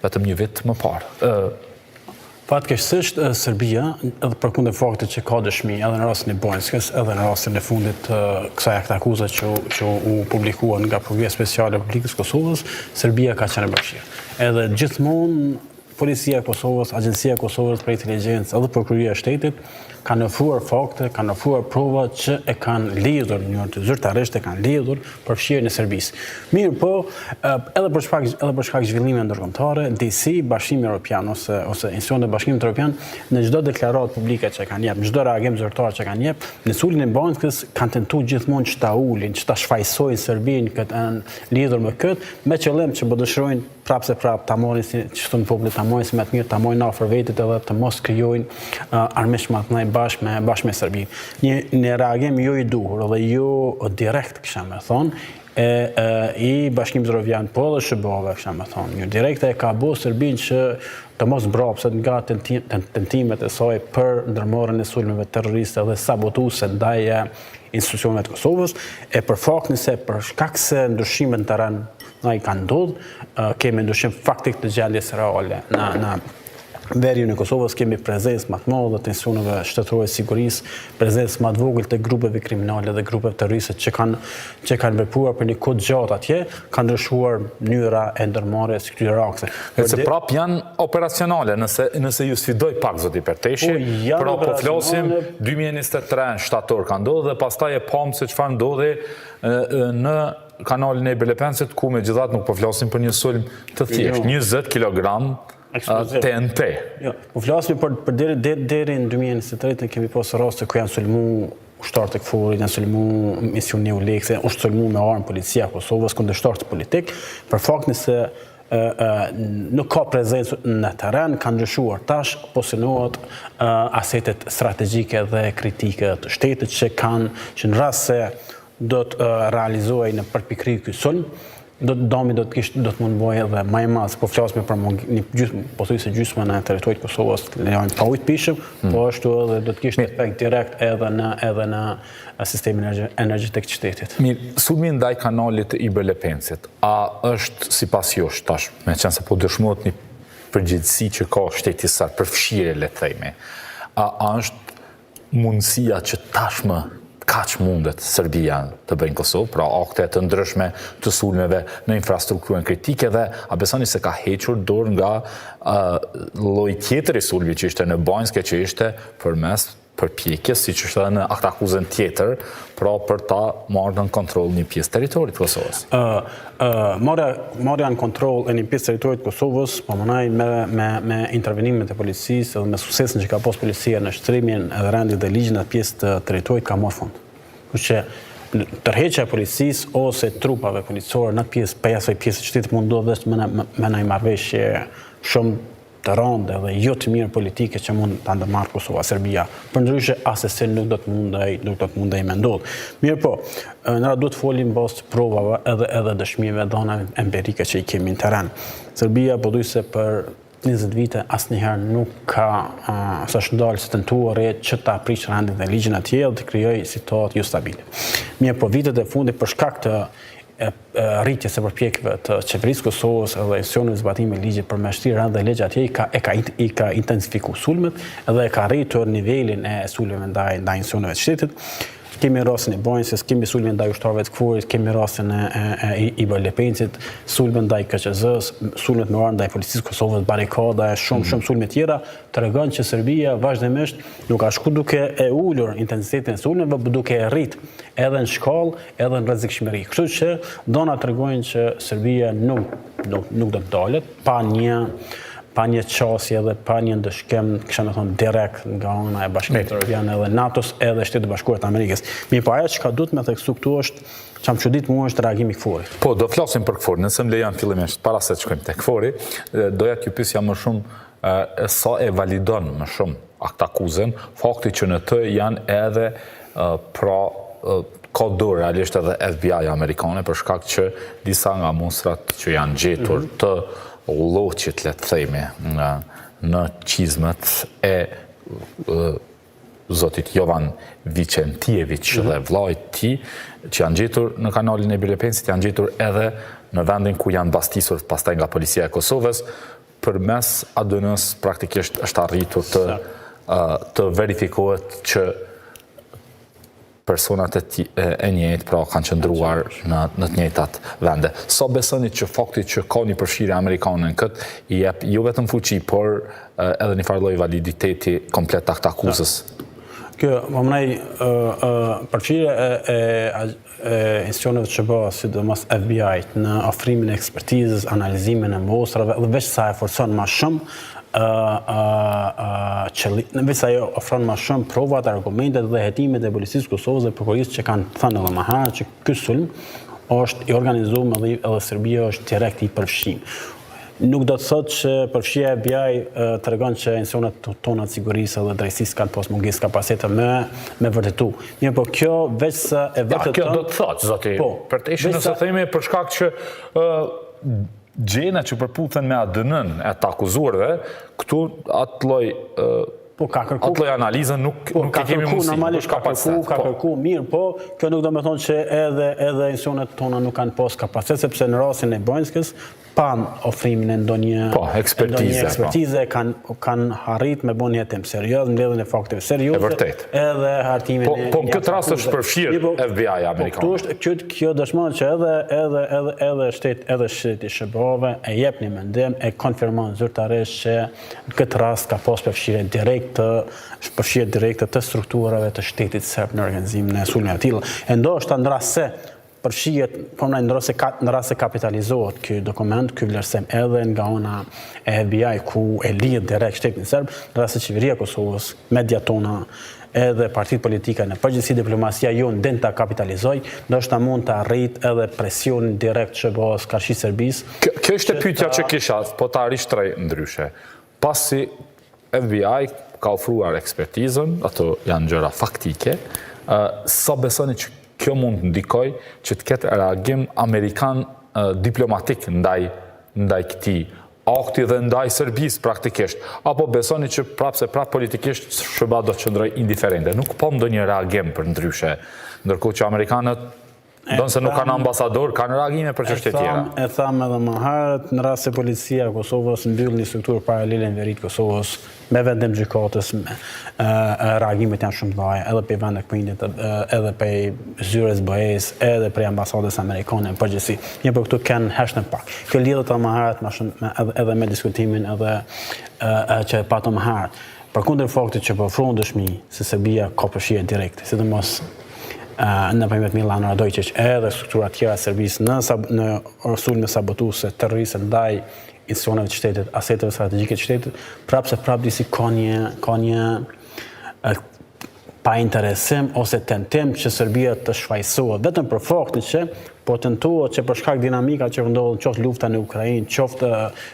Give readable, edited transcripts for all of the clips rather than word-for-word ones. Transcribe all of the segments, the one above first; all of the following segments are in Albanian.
vetëm një vit më parë. Fatkeqësisht, Serbia, edhe përkundër faktit që ka dëshmi edhe në rastin e Banjskës, edhe në rastin e fundit të kësaj aktakuze që, që u publikua nga Prokuroria Speciale e Republikës Kosovës, Serbia ka qenë e përfshirë. Edhe gjithmonë Policia e Kosovës, Agjencia e Kosovës për Inteligjencë edhe Prokuroria e Shtetit kanë ofruar fakte, kanë ofruar prova që e kanë lidhur në mënyrë të zyrtarisht e kanë lidhur përfshirjen e Serbisë. Mirëpo, edhe për shkak edhe për shkak zhvillimeve ndërkombëtare, disi Bashkimi Evropian ose ose institucionet e Bashkimit Evropian në çdo deklaratë publike që kanë jep, në çdo reagim zyrtar që kanë jep, në sulmin e Banjskës kanë tentuar gjithmonë që ta ulin, që ta shfajsojnë Serbinë këtë lidhur me këtë, me qëllim që po dëshirojnë prapë se prapë ta marrin si që thonë populli ta marrin si më të mirë, ta marrin afër vetit edhe të mos krijojnë uh, armiq më të mëdhenj bashkë me bashkë me Serbinë. Një një reagim jo i duhur dhe jo direkt, kisha me thonë, e, e i Bashkimit Evropian, po edhe SHBA-ve, kisha me thonë, një direkte e ka bo Serbinë që të mos mbrapset nga tentimet e saj për ndërmarrjen e sulmeve terroriste dhe sabotuese ndaj institucioneve të Kosovës, e për faktin se për shkak se ndryshimet në terren na i kanë ndodhur, kemi ndryshim faktik të gjendjes reale në në veriun e Kosovës kemi prezencë më të madhe të institucioneve shtetërore të sigurisë, prezencë më të vogël të grupeve kriminale dhe grupeve terroriste që kanë që kanë vepruar për një kohë të gjatë atje, ka ndryshuar mënyra e ndërmarrjes së këtyre akseve. Nëse prap janë operacionale, nëse nëse ju sfidoj pak zoti Perteshi, po, pra po flasim 2023 në shtator ka ndodhur dhe pastaj e pamë se çfarë ndodhi në kanalin e Ibër-Lepencit, ku megjithatë nuk po flasim për një sulm të thjeshtë, 20 kg TNT. Jo, po flasim për për deri deri deri në 2023 ne kemi pasur raste ku janë sulmu ushtarët e KFOR-it, janë sulmu misioni EULEX-i, është sulmu me armë policia e Kosovës, kundërshtarët politik, për faktin se e, e, nuk ka prezencë në terren, ka ndryshuar tash, po synohet asetet strategjike dhe kritike të shtetit që kanë, që në rast se do të realizohej në përpikëri ky sulm, do të dami do të kishte do të mund bëhej edhe më i madh, po flasim për mung, një gjysmë, pothuajse gjysmën e territorit të Kosovës të lejojnë pa ujë të pijshëm, hmm. po ashtu edhe do të kishte efekt direkt edhe në edhe në sistemin energjetik të shtetit. Mirë, sulmi ndaj kanalit të Ibër Lepencit, a është sipas jush tash, meqenëse po dëshmohet një përgjegjësi që ka shteti serb, përfshirje le të themi, a, a është mundësia që tashmë kaq mundet Serbia të bëjë në Kosovë, pra akte të ndryshme të sulmeve në infrastrukturën kritike dhe a besoni se ka hequr dorë nga lloji tjetër i sulmit që ishte në Banjskë që ishte përmes përpjekjes, siç është edhe në aktakuzën tjetër, pra për ta marrë nën kontroll një pjesë territorit të Kosovës. Ë ë marrja marrja në kontroll e një pjesë territorit të Kosovës, po menoj me me me intervenimet e policisë dhe me suksesin që ka pas policia në shtrimin edhe rendit dhe ligjit në atë pjesë të territorit ka marrë fund. Kështu që tërheqja e policisë ose trupave policore në atë pjesë, prej asaj pjesë të shtetit mund ndodhë vetëm me me një marrëveshje shumë të rëndë dhe jo të mirë politike që mund ta ndërmarrë Kosova, Serbia. Përndryshe asesi nuk do të mundej, nuk do të mundej me ndodh. Mirëpo, na duhet të folim bazë të provave edhe edhe dëshmive dhënave empirike që i kemi në terren. Serbia pothuajse për 20 vite asnjëherë nuk ka uh, s'është ndalë së tentuari që ta prishë rendin dhe ligjin atje dhe të krijojë situatë jo stabile. Mirëpo, vitet e fundit për shkak të rritjes së përpjekjeve të qeverisë Kosovës edhe institucioneve të zbatimit të ligjit për me shtri rend dhe ligj atje i ka e ka i ka intensifiku sulmet edhe e ka rritur nivelin e sulmeve ndaj ndaj institucioneve të shtetit. Kemi rastin e Banjskës, kemi sulmin ndaj ushtarëve të KFOR-it, kemi rastin e, e, e Ibër Lepencit, sulmet ndaj KQZ-s, sulmet me armë ndaj policisë së Kosovës, barikada e shumë mm. shumë sulme tjera, tregon që Serbia vazhdimisht nuk ka shku duke e ulur intensitetin e sulmeve, por duke e rrit edhe në shkallë, edhe në rrezikshmëri. Kështu që dhënat tregojnë që Serbia nuk nuk nuk do të ndalet pa një pa një qasje dhe pa një ndëshkim, kisha me thonë, direkt nga ana e Bashkimit Evropian edhe NATO-s edhe Shtetet e Bashkuara të Amerikës. Mirëpo ajo çka duhet me theksu këtu është, që më çudit mua është reagimi i KFOR-it. Po, do flasim për KFOR-in, nëse më lejon fillimisht, para se të shkojmë te KFOR-i, doja t'ju pyesja më shumë sa e validon më shumë aktakuzën, fakti që në të janë edhe pra ka dorë realisht edhe FBI amerikane për shkak që disa nga mostrat që janë gjetur mhm. të lloqit, le të themi, në, në çizmet e zotit Jovan Viqentieviq mm -hmm. dhe vllait tij, që janë gjetur në kanalin e Ibër Lepencit, janë gjetur edhe në vendin ku janë bastisur pastaj nga policia e Kosovës. përmes ADN-së praktikisht është arritur të të verifikohet që personat e, e, e njëjtë pra kanë qëndruar në, në të njëjtat vende. Sa besoni që fakti që ka një përfshirje amerikane në këtë i jep jo vetëm fuqi, por edhe një farë lloj validiteti komplet aktakuzës? Kjo, më mënej, përfshirja e, e, e institucioneve të SHBA, sidomos FBI-t, në ofrimin e ekspertizës, analizimin e mostrave, dhe veç sa e forcon ma shumë, qëlli, veç sa ajo ofron ma shumë provat, argumentet dhe hetimet e policisë Kosovës dhe prokurorisë që kanë thënë edhe më herët që ky sulm është i organizuar edhe edhe Serbia është direkt i përfshim. Nuk do të thotë që përfshirja e FBI tregon që institucionet tona të sigurisë dhe drejtësisë kanë pas mungesë kapacitete me me vërtetu. Mirë, po kjo veç se e vërteton. Ja, kjo do të thotë, zoti, po, për të ishin nëse themi për shkak që ë gjena që përputhen me ADN-n e të akuzuarve, këtu atë lloj Po ka kërku. Atë lloj analize nuk po, nuk e kemi mundësi. Normalisht ka kërku, ka po. kërku mirë, po kjo nuk do të thonë që edhe edhe institucionet tona nuk kanë pas kapacitet sepse në rastin e Banjskës pa ofrimin e ndonjë po, ekspertize, ndonjë po. ekspertize po. kanë kanë arrit me bo një hetim serioz, mbledhjen e fakteve serioze. E vërtet. Edhe hartimin po, e Po në këtë rast është përfshirë po, FBI po, amerikan. Po këtu është kjo kjo dëshmon që edhe edhe edhe edhe shtet edhe shteti i SHBA-ve e jep një mendim e konfirmon zyrtarisht që në këtë rast ka pas përfshirje direkt të përfshirje direkte të strukturave të shtetit serb në organizimin e sulmeve të tilla. E ndoshta në rast se përfshihet, po në në rast se ka, në rast se kapitalizohet ky dokument, ky vlerësim edhe nga ana e FBI ku e lidh direkt shtetin serb, në rast se qeveria e Kosovës, mediat tona, edhe partitë politike në përgjithësi diplomacia jonë din ta kapitalizoj, ndoshta mund ta rrit edhe presionin direkt SHBA-s karshi Serbisë. Kjo, kjo ishte pyetja që kisha, po ta rishtroj ndryshe. Pasi FBI ka ofruar ekspertizën, ato janë gjëra faktike, sa besoni që kjo mund të ndikoj që të ketë reagim amerikan diplomatik ndaj ndaj këtij akti dhe ndaj Serbisë praktikisht, apo besoni që prapë se prapë politikisht SHBA do të qëndrojë indiferente. Nuk po ndonjë reagim për ndryshe, ndërkohë që amerikanët Ndonëse nuk kanë ambasador, kanë reagime për çështje tjera. E thamë edhe më herët, në rast se policia e Kosovës mbyll një strukturë paralele në veri të Kosovës, me vendim gjykatës, reagimet janë shumë të mëdha, edhe prej vendeve të edhe prej zyrës BE-s, edhe prej ambasadës amerikane në përgjithësi. Mirë, po këtu kanë heshtën pak. Kjo lidhet edhe më herët më shumë edhe, edhe me diskutimin edhe që e patëm më herët. Përkundër faktit që po ofrohen dëshmi se Serbia ka përfshirje direkte, sidomos nëpërmjet Milan Radoiçiq edhe struktura tjera të Serbisë në në sulme sabotuese terroriste ndaj institucioneve të shtetit, aseteve strategjike të shtetit, prapë se prapë disi ka një ka një pa interesim ose tentim që Serbia të shfajësohet vetëm për faktin që po tentohet që për shkak dinamika që po ndodhin, qoftë lufta në Ukrainë, qoftë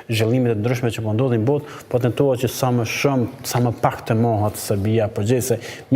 zhvillimet e ndryshme që po ndodhin në botë, po tentohet që sa më shumë, sa më pak të mohet Serbia përgjegjëse.